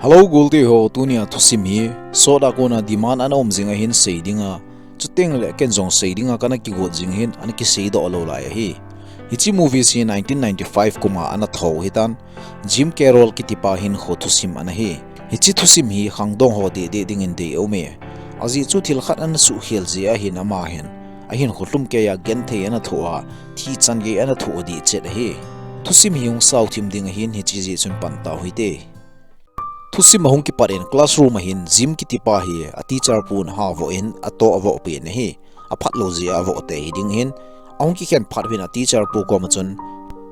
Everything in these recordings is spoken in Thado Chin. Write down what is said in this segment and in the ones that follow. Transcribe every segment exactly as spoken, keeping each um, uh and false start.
Hello, golte ho, tunia thusim hi sot a kona demand ana um jing ahin sei dinga, chuteng le ken jong sei dinga kana kigot jing hin ana kisei doh lou lai ahi. Hiche movie hi nineteen ninety-five kuma ana tho hitan, Jim Carroll kitipa hinkho thusim ana hi. Hiche thusim hi khangdong ho deh deh dingin dei aume. Ajeh chu thil khat ana suhkhel jeh ahin ama hin ahinkho lhumkeiya genthei ana thoh a, thi changei ana thoh ding chet ahi. Thusim hi hung sao thim ding ahin hiche jeh chun pan tau hite. Thusim ahung kipat in classroom ahin Jim kitipa hi a teacher pun havoh in atoh avoh pen ahi. Aphat lou jeh a avoh tei hi ding hin, ahung kikhen phat uvin a teacher pu koma chun,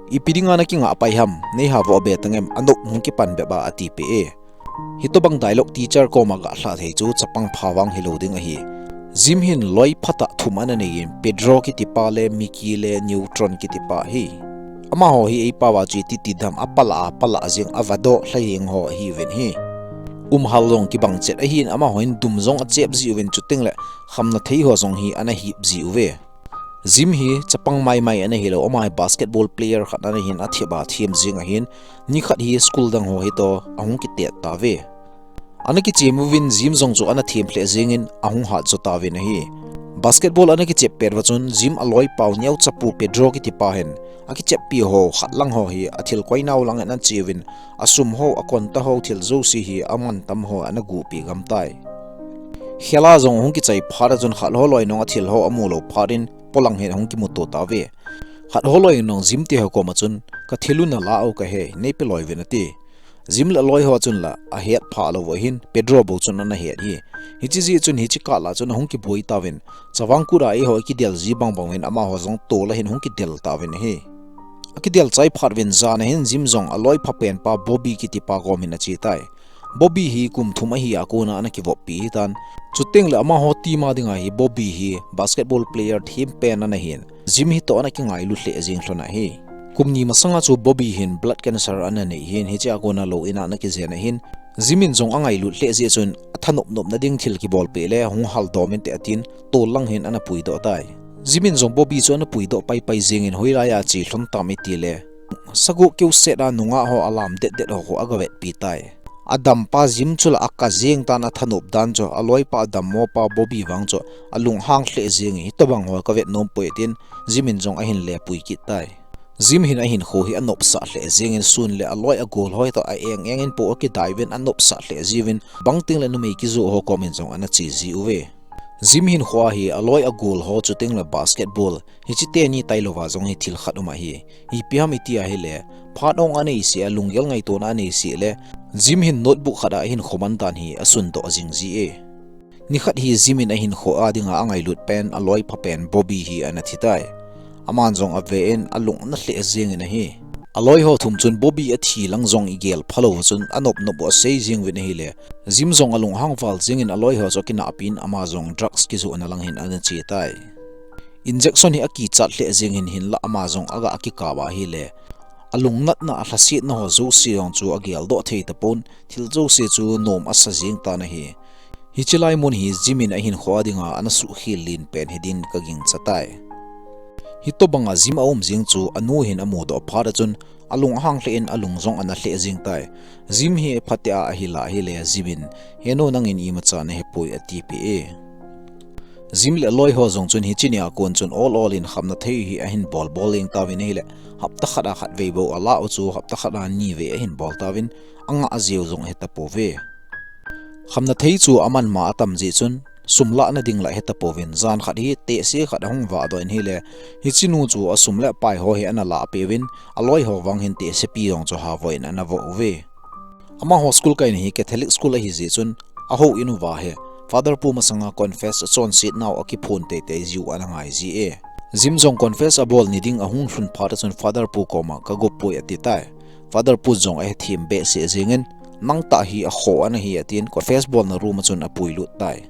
"Ipi dinga nakingah pai ham, nei havoh be tangem, anop hung kipan bep a," atipeh e. Hitobang dialogue teacher koma gah lha thei chu chapang pha vang hilou ding ahi. Jim hin loi phatah thum ana nei in, Pedro kitipa le, Mickey le, Neutron kitipa hi. Amaho hi eipao a chu iti ti dam, apala a pala jeng, avadoh lha jeng ho ahiuvin hi. Umhal jong kibang chet ahin, amaho hin dum jong achep jiuvin, chuteng le khamna thei ho jong hi ana hip jiuve. Jim hi chapang maimai ana hilou, ama hi basketball player khat ana hin athep a them jeng ahin, nikhat hi school dang ho hitoh ahung kitet tauve. Ana kichem uvin Jim jong chu ana them lheh jengin ahung hat jo tauvin ahi. Basketball ana kichep pet uva chun Jim aloipau neochapu Pedro kitipa hin akicheppi ho khat lang ho hi athil koinau langin ana cheuvin, asum ho, akonta ho, thil jouse hi amantam ho ana guhpi gam tai. Khela jong ahung kichai phat a chun khat ho loi nung athil ho amu lou phat in polang hin ahung kimuto tauve. Khat ho loi nung Jim te ho koma chun, "Ka thil u nala u kahe, neipe loi uvin," ati. Jim le aloi ho chun la ahet pha lou uva hin, Pedro bou chun ana het hi. Hiche jeh chun hiche kah lah chun ahung kiboi tauvin, chavang kut a eiho ikidel ji bang bang uvin amaho jong tol a hin hung kidel tauvin ahi. Akidel chai phat uvin jan a hin Jim jong aloi phapen pa Bobby kitipa kom hin ache tai. Bobby hi kum thum ahi a kona ana kivoppi hitan. Chuteng le amaho team a dinga hi Bobby hi basketball player them pen ana hin, Jim hitoh ana kingailut lheh jeng lhon ahi. Kum ni masanga chu Bobby hin blood cancer ana nei hin, hiche a kona lou in a ana kijen ahin, Jim in jong angailut lheh jeh chun athanop nopna ding thil kibolpeh le hung haldom inte atin, tol lang hin ana puidoh tai. Jim in jong Bobby chu ana puidoh paipai jengin hoilai a che lhon tam iti le, sagoh keu set a nungah ho alam det det ho khu agavetpi tai. Adampa Jim chu la aka jeng tan, athanop dan chu, aloipa adammo pa Bobby vang chu alunghang lheh jengin, hitobang ho kavet nom poi tin, Jim in jong ahin lepui kit tai. Jim hin ahinkho hi anopsah lheh jengin, sun le aloi agol ho toh a eng engin po akidai uvin anopsah lheh jiuvin, bangting le numei kijoh ho kom in jong ana che jiuve. Jim hinkho a hi aloi agol ho chuteng le basketball, hiche teni tailouva jong hi thil khat um ahi. Ipi ham iti ahile, phat ong anei seh a, lunggel ngaitona anei seh le, Jim hin notebook khat a ahinkho man dan hi asundoh jing ji e. Nikhat hi Jim in ahinkho a dinga angailut pen, aloi phapen Bobby hi ana thi tai. Aman jong ave in alung ana lheh jengin ahi. Aloi ho thum chun Bobby athi lang jong igel phalou chun anop nop u asei jeng uvin ahile, Jim jong alunghang val jengin aloi ho chu akinahpi in ama jong drugs kijohna lang hin ana che tai. Injection hi akichat lheh jeng hin, hinlah ama jong aga akikap ahile, alungnatna, alhasetna ho jouse jong chu ageldoh thei tapon, thil jouse chu nom asa jeng tan ahi. Hiche lai mun hi Jim in ahinkho a dinga ana suhkhel len pen hi din kagingcha tai. Hitobanga Jim aum jeng chu anu hin amudoh phat a chun alunghang lheh in alung jong ana lheh jeng tai. Jim hi phatea ahila ahile Jim in, "Henu, nangin imacha nahepoi," atipeh e. Jim le aloi ho jong chun hiche nia kon chun ol ol in khamna thei hi ahin bol bol jeng tauvin ahile, hapta khat a khatvei bou alah u chu hapta khat a nivei ahin bol tauvin, angah jiu jong ahitapouve. Khamna thei chu aman ma atam jeh chun, sum lahna ding la ahitapouvin, jan khat hi tehse khat ahung vahdoh in ahile, hiche nu chu asum le apai ho hi ana lahpeh uvin, aloi ho vang hin tehsepi jong chu havoh in ana voh uve. Amaho school kaina hi Catholic school ahi jeh chun, ahouin uva hi Father pu masanga confess achonset nau akiphon teitei jiu ana ngai ji e. Jim jong confess abol ni ding ahung lhun phat a chun Father pu koma, "Kagopoi," ati tai. Father pu jong ahethem behseh jengin, "Nangtah hi akhoh ana hi," atin confess bolna room a chun apuilut tai.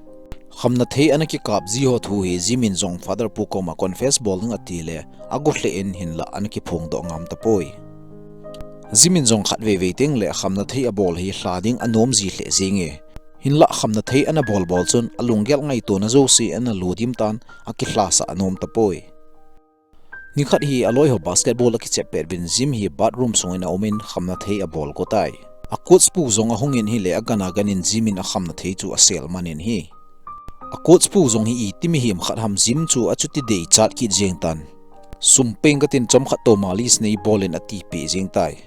Khamna thei ana kikap ji ho thu hi Jim in jong Father pu koma confess bol ding atile, ago lheh in hinlah ana kiphongdoh ngam tapoi. Jim in jong khatvei vei teng le khamna thei abol hi lha ding anom ji lheh jenge. Hinlah khamna thei ana bol bol chun alunggel ngaitona jouse ana ludim tan, akilhasah anom tapoi. Nikhat hi aloi ho basketball akichep pet uvin Jim hi bathroom sungin aumin khamna thei abol go tai. A coach pu jong ahung in ahile, agan agan in Jim in akhamna thei chu asel man in ahi. A coach pu jong hi iti mihem khat ham, Jim chu achuti deichat kit jeng tan. Sum peng katin chomkhat toh malis nei bol in atipeh jeng tai.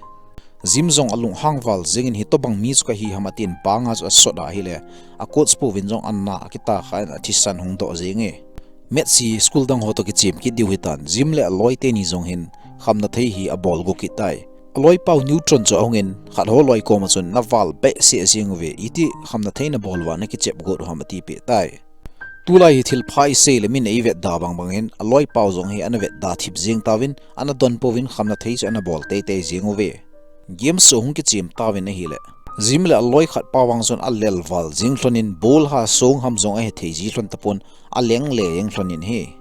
Jim jong alunghang val jeng in hitobang mi chu kahi ham atin banga chu asot ahile, a coach pu vin jong ana akitah khan athisan hung doh jeng e. Match hi school dang ho toh kichem kit diu ahitan, Jim le aloi teni jong hin khamna thei hi abol go kit tai. Aloi pau Neutron chu ahung in, khat ho loi koma chun, "Naval behseh jeng uve, iti khamna thei nabol uva nakichep got u ham?" atipeh tai. Tulai hi thil pha isei le min eivet da bang bang in, aloi pau jong hi ana vet da thip jeng tauvin, ana don pouvin khamna thei chu ana bol teitei jeng uve. Game chu hung kichem tauvin ahile, Jim le aloi khat pa vang chun alel val jeng lhon in, ball ha song ham jong ahe thei ji lhon tapon, aleng le jeng lhon in ahi.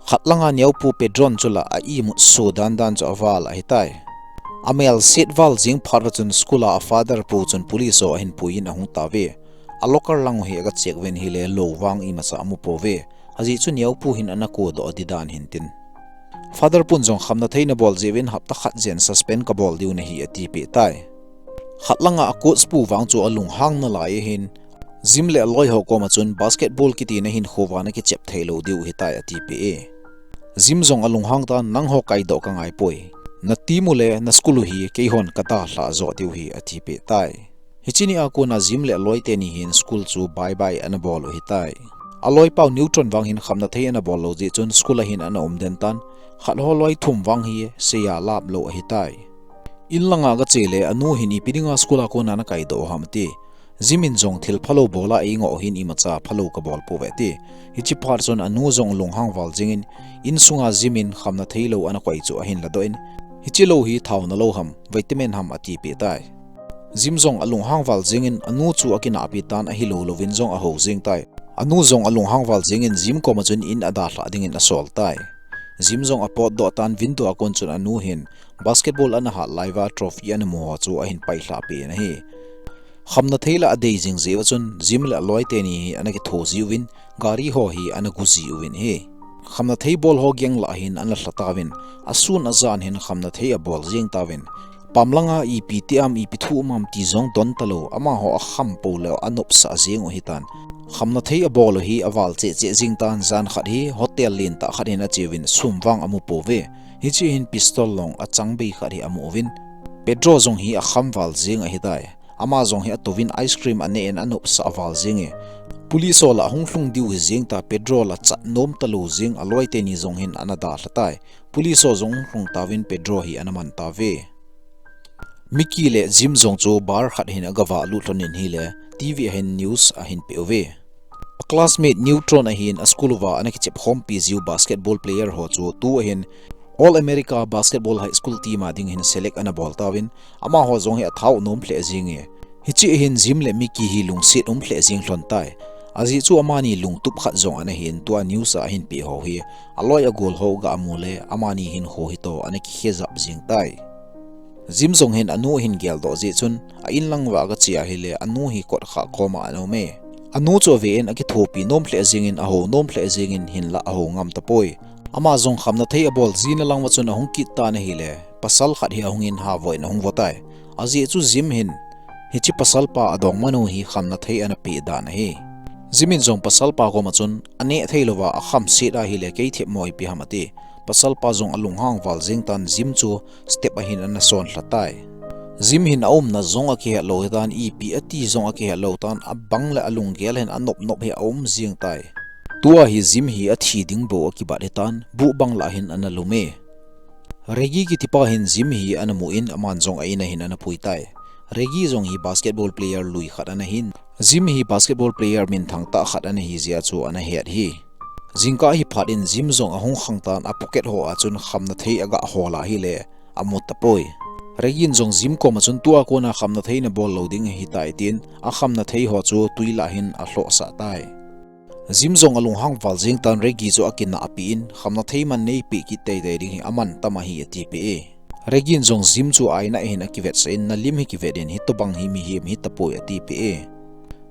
Khat langa neopu Pedro in chu la a imut so dan dan chu aval ahitai. Amel set val jeng phat uva chun school a father pu chun police ho ahin pui in ahung tauve. A locker lang u hi aga check uvin ahile, lou vang imacha amu pouve. Ajeh chu neopu hin ana kodoh di dan hin tin. Father pun jong, "Khamna thei nabol jeh uvin hapta khat jen suspend kabol diu nahi," atipeh tai. Khat langa a coach pu vang chu alunghang nalai ahin, Jim le aloi ho koma chun, "Basketball kiti nahinkho uva nakichep thei lou diu ahitai," atipeh e. Jim jong alunghang tan, "Nangho kaidoh kangai poi. Na team u le na school u hi keihon kadalhah joh diu ahi," atipeh tai. Hiche ni a kona Jim le aloi teni hin school chu bye bye ana bol u ahitai. Aloi pau Neutron vang hin khamna thei ana bol lou jeh chun school a hin ana um den tan, khat ho loi thum vang hi seiya lap lou ahitai. In langa aga che le, anu hin, "Ipi dinga school a kona nakaidoh u ham?" ati. Jim in jong, "Thil phalou bol a eingoh u hin imacha phalou kabol pouve," ati. Hiche phat chun anu jong lunghang val jeng in, insunga Jim in khamna thei lou ana koi chu ahin ladoh in, "Hiche lou hi thaona lou ham, vitamin ham?" atipeh tai. Jim jong alunghang val jeng in, anu chu akinahpi tan, ahilou louvin jong aho jeng tai. Anu jong alunghang val jeng in Jim koma chun in adalhah dingin asol tai. Jim jong apotdoh tan, window a kon chun anu hin basketball ana hat lai uva trophy ana mu ho chu ahin pailhah peh in ahi. Khamna thei la adei jing jeh uva chun Jim le aloi teni hi ana kitho ji uvin, gari ho hi ana gu ji uvin ahi. Khamna thei bol ho gang lah hin ana lha tauvin, asun ajan hin khamna thei abol jeng tauvin. Pam langa ipi ti am, ipi thu um am ti jong don talou, amaho akham pou le anopsah jeng u ahitan. Khamna thei abol u hi aval cheh cheh jeng tan, jan khat hi hotel lentah khat hin ache uvin, sum vang amu pouve. Hiche hin pistol long achang bei khat hi amu uvin, Pedro jong hi akham val jeng ahitai. Ama jong hi atouvin ice cream aneh in anopsah val jeng e. Police ho la hung lhung diu hi jeng ta, Pedro la chat nom talou jeng, aloi teni jong hin ana dalha tai. Police ho jong hung lhung tauvin Pedro hi ana man tauve. Mickey le Jim jong chu bar khat hin aga valut lhon in ahile, TV a hin news ahin pe uve. A classmate Neutron ahin, a school uva ana kichep khompi jiu basketball player ho chu tu ahin All America Basketball High School team a ding hin select ana bol tauvin, amaho jong hi athau nom lheh jeng e. Hiche ahin Jim le Mickey hi lungset um lheh jeng lhon tai. Ajeh chu amani lungtup khat jong ana hin, tua news a ahin pe ho hi aloi agol ho ga mu le amani hinkho hi toh ana kikhe jap jeng tai. Jim jong hin anu ahin geldoh jeh chun a in lang uva aga che ahile anu hi kot kha koma ana um e. Anu chu ave in akithopi nom lheh jeng in, aho nom lheh jeng in, hinlah aho ngam tapoi. Ama jong khamna thei abol jina lang uva chun ahung kit tan ahile, pasal khat hi ahung in havoh in ahung vo tai. Ajeh chu Jim hin hiche pasal pa adongmanu hi khamna thei ana pe dan ahi. Jim in jong pasal pa koma chun, aneh thei louva akham set ahile kei themmo ipi ham ati. Pasal pa jong alunghang val jeng tan, Jim chu step a hin ana son lha tai. Jim hin aumna jong akihet lou hitan, ipi ati jong akihet lou tan, abang le alunggel hin anop nop hi aum jeng tai. Tua hi Jim hi athi ding bou akibat hitan, buh bang lah hin ana lum e. Reggie kiti pa hin Jim hi ana mu in, aman jong a in a hin ana pui tai. Reggie jong hi basketball player lui khat ana hin, Jim hi basketball player minthang tah khat ana hi jeh a chu ana het hi. Jingkah hi phat in Jim jong ahung khang tan, a pocket ho a chun khamna thei aga hol ahile amu tapoi. Reggie in jong Jim koma chun tua kona khamna thei nabol lou ding ahitai tin, akhamna thei ho chu tui lah hin alhohsah tai. Jim jong alunghang val jeng tan, Reggie chu akinahpi in, khamna thei man neipeh kit teitei ding hi aman tam ahi atipeh e. Reggie in jong Jim chu aina a hin akivetsah in, nalim hi kivet in, hitobang hi mihem hitapoi atipeh e.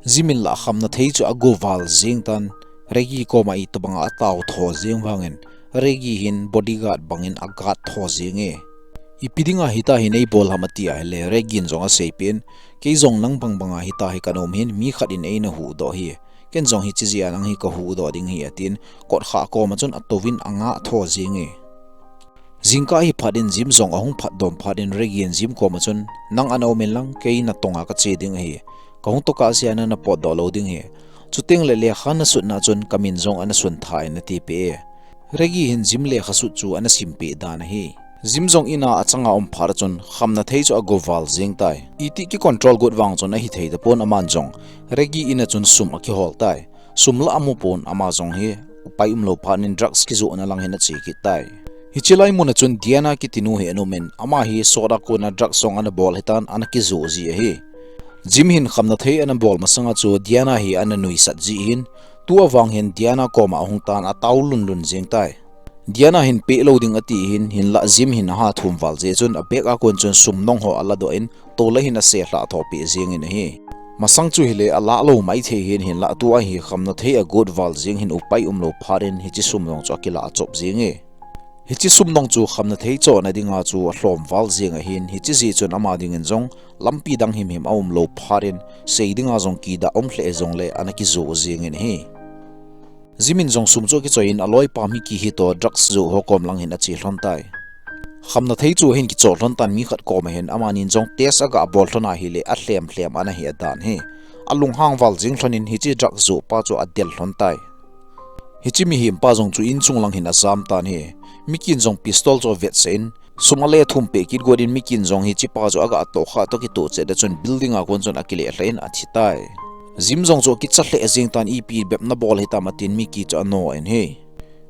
Jim in lah khamna thei chu ago val jeng tan, Reggie koma itobanga atao tho jeng vangin, Reggie hin bodyguard bangin a guard tho jeng e. Ipi dinga hitia hi neibol ham ati ahile, Reggie in jong aseipeh in, kei jong nang bangbanga hitia hi kanom hin, mi khat in eina huhdoh hi. Ken jong hiche jeh a nang hi kahuhdoh ding ahi atin, kotkhah koma chun atouvin angah tho jenge. Jingkah hi phat in Jim jong ahung phatdoh phat in Reggie in Jim koma chun, nang ana um inlang, kei natonga kache ding ahi. Kahung tokah jeh a nana potdoh lou ding ahi. Chuteng le lekha nasutna chun kamin jong ana sun thei in atipeh e. Reggie hin Jim lekha sut chu ana simpeh dan ahi. Jim jong in a achanga um phat chun khamnathei chu ago val jeng tai. Itih kicontrol got vang chun ahithei tapon aman jong Reggie in a chun sum akihol tai. Sum la amu pon ama jong hi upai umlou phat in drugs kijohna lang hin ache kit tai. Hiche lai mun a chun Diana kiti nu hi ana um in ama hi sot a kona drugs jong ana bol ahitan ana kijoh ji ahi. Jim hin khamnathei ana bol masanga chu Diana hi ana nuisat ji hin, tua vang hin Diana koma ahung tan atao lunlun jeng tai. Diana hin peh lou ding ati hin, hinlah Jim hin aha thum val jeh chun abag a kon chun sum nong ho aladoh in, tolai hin aselha thopeh jeng in ahi. Masang chu hile alah lou maithei hin, hinlah tua hi khamnathei agot val jeng hin upai umlou phat in hiche sum nong chu akilah achop jenge. Hiche sum nong chu khamnathei chohna dinga chu alhom val jeng ahin, hiche jeh chun ama dingin jong lampi dang himhim aumlou phat in, sei dinga jong kidah um lheh jongle ana kijoh jeng in ahi. Jim in jong sum chu akichoi in aloipa Mickey hitoh drugs joh ho kom lang hin ache lhon tai. Khamnathei chu ahin kichoh lhon tan mi khat koma hin amanin jong test aga bol lhon ahile alhem lhem ana hi adan hi. Alunghang val jeng lhon in hiche drugs joh pa chu adel lhon tai. Hiche mihem pa jong chu inchung lang hin ajam tan hi. Mickey in jong pistol chu avetsah in, sum ale thum peh kit got in Mickey in jong hiche pa chu aga tohkhah toh kitoh chet a chun building a kon chun akile lheh in athi tai. Jim jong chu akicha lheh jeng tan, ipi bep nabol hitam atin Mickey chu ano in hi.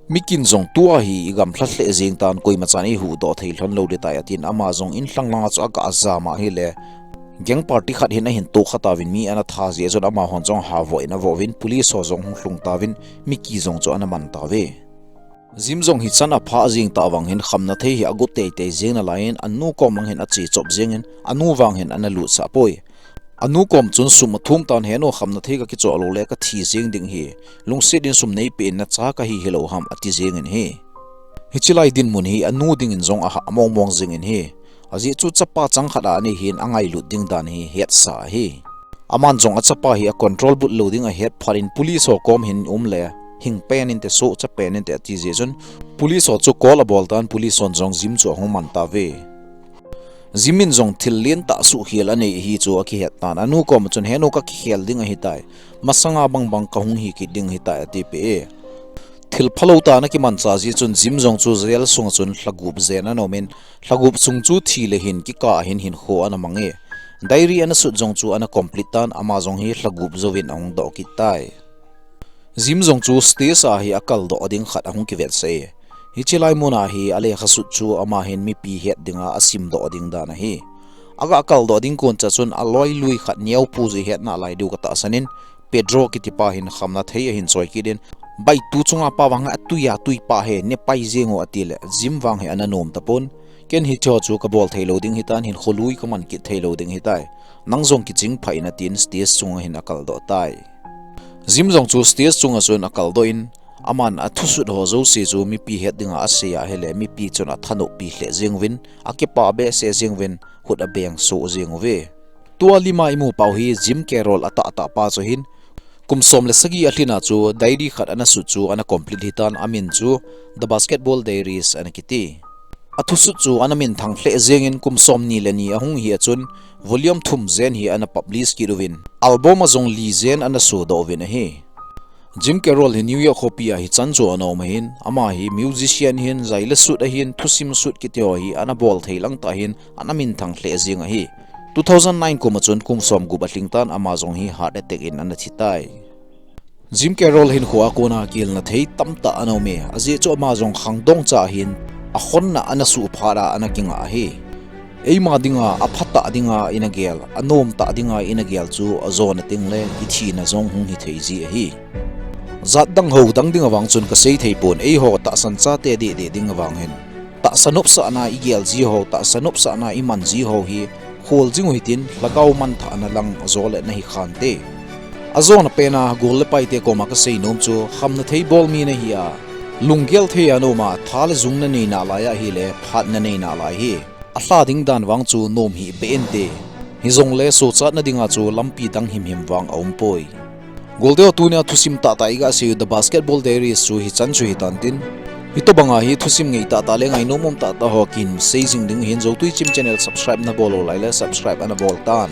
Mickey in jong tua hi igamlha lheh jeng tan, koima chan eihuhdoh thei lhon lou ding tai atin ama jong inlhang langa chu aga jam ahile, gang party khat hin ahin tokha tauvin mi ana tha jeh chun amahon jong havoh in avouvin police ho jong hung lhung tauvin Mickey jong chu ana man tauve. Jim jong hichan aphah jeng tah vang hin khamnathei hi agot teitei jeng nalai in anu kom lang hin ache chop jeng in anu vang hin ana lutsah poi. Anu kom chun sum athum tan, henu khamnathei kakichoh lou le kathi jeng ding ahi. Lungset in sum neipeh in, nacha kahi hilou ham ati jeng in ahi. Hiche lai dinmun hi anu dingin jong ahah mongmong jeng in ahi. Ajeh chu chapa changkhat a anei hin angailut ding dan hi hetsa ahi. Aman jong achapa hi acontrol but lou ding ahet phat in police ho kom hin um le, hing pen inte, sohcha pen inte ati jeh chun police ho chu call abol tan, police hon jong Jim chu ahung man tauve. Jim in jong thil lentah suhkhel anei ahi chu akihet tan, anu kom chun, henu kakikhel ding ahitai, masanga bangbang kahung hi kit ding ahitai atipeh e. Thil phalou tah ana kimancha jeh chun Jim jong chu jail sunga chun lha gup jen ana um in, lha gup sung chu thi le hin kikah a hin hinkho ana mang e. Diary ana sut jong chu ana complete tan, ama jong hi lha gup jouvin ahung doh kit tai. Jim jong chu stage a hi akaldoh ding khat ahung kivetsah e. Hiche lai mun a hi alekha sut chu ama hin mipi het dinga asimdoh ding dan ahi. Aga kaldoh ding kon cha chun aloi lui khat neopu jeh hetna lai diu katahsan in, Pedro kitipa hin khamnathei ahin choi kit in, baitu chunga pa vang atui a tuipa hi nepai jeng o atile, Jim vang hi ana nom tapon. Ken hicheho chu kabol thei lou ding ahitan, hinkho lui kaman kit thei lou ding ahitai. Nang jong kiching phah in atin stage chunga hin akaldoh tai. Jim jong chu stage chunga chun akaldoh in, aman athusut ho jouse chu mipi het dinga asei ahile, mipi chun athanoppi lheh jeng uvin, akipah behseh jeng uvin, khut abeng soh jeng uve. Tua lima imu pau hi Jim Carroll atahtah pa chu ahin, kum som le sagi alhin a chu diary khat ana sut chu ana complete ahitan, amin chu The Basketball Diaries ana kiti. Athusut chu ana minthang lheh jeng in, kum somni le ni ahung hi a chun volume thum jen hi ana publish kit uvin, album a jong li jen ana sodoh uvin ahi. Jim Carroll hi New York khopi a hichan chu ana um ahin, ama hi musician ahin, jaile sut ahin, thusim sut kiti ho hi ana bol thei lang tah ahin, ana minthang lheh jeng ahi. Two thousand nine kum a chun kum som gup alhing tan, ama jong hi heart attack in ana thi tai. Jim Carroll hinkho a kona kihilna thei tamtah ana um e, ajeh chu ama jong khangdong cha ahin, akhonna ana suh phat a ana kingah ahi. Eima dinga aphatah dinga ina gel, anomtah dinga ina gel chu ajona tengle ithina jong hung hithei ji ahi. Jat dang ho dang dinga vang chun kasei thei pon, eiho tahsan chate dehdeh dinga vang hin, tahsa nopsahna igel ji ho, tahsa nopsahna iman ji ho hi khol jing u hitin, lhagao manthahna lang ajole nahi khante. Ajona pena gol le paite koma kasei nom chu, khamnathei bol mi nahi a, lunggel thei a naum a, tha le jung nanei nalai ahile phat nanei nalai ahi. alha ding dan vang chu nom hi be inte. Hijongle sochatna dinga chu lampi dang himhim vang aumpoi. Golte ho, tunia thusim tahtah iga seiu The Basketball Diaries chu hichan chu hitan tin, hitobanga hi thusim ngei tahtah le ngainom um tahtah ho kihin sei jing ding hin, Zotui Chim channel subscribe nabol lou laile subscribe ana bol tan.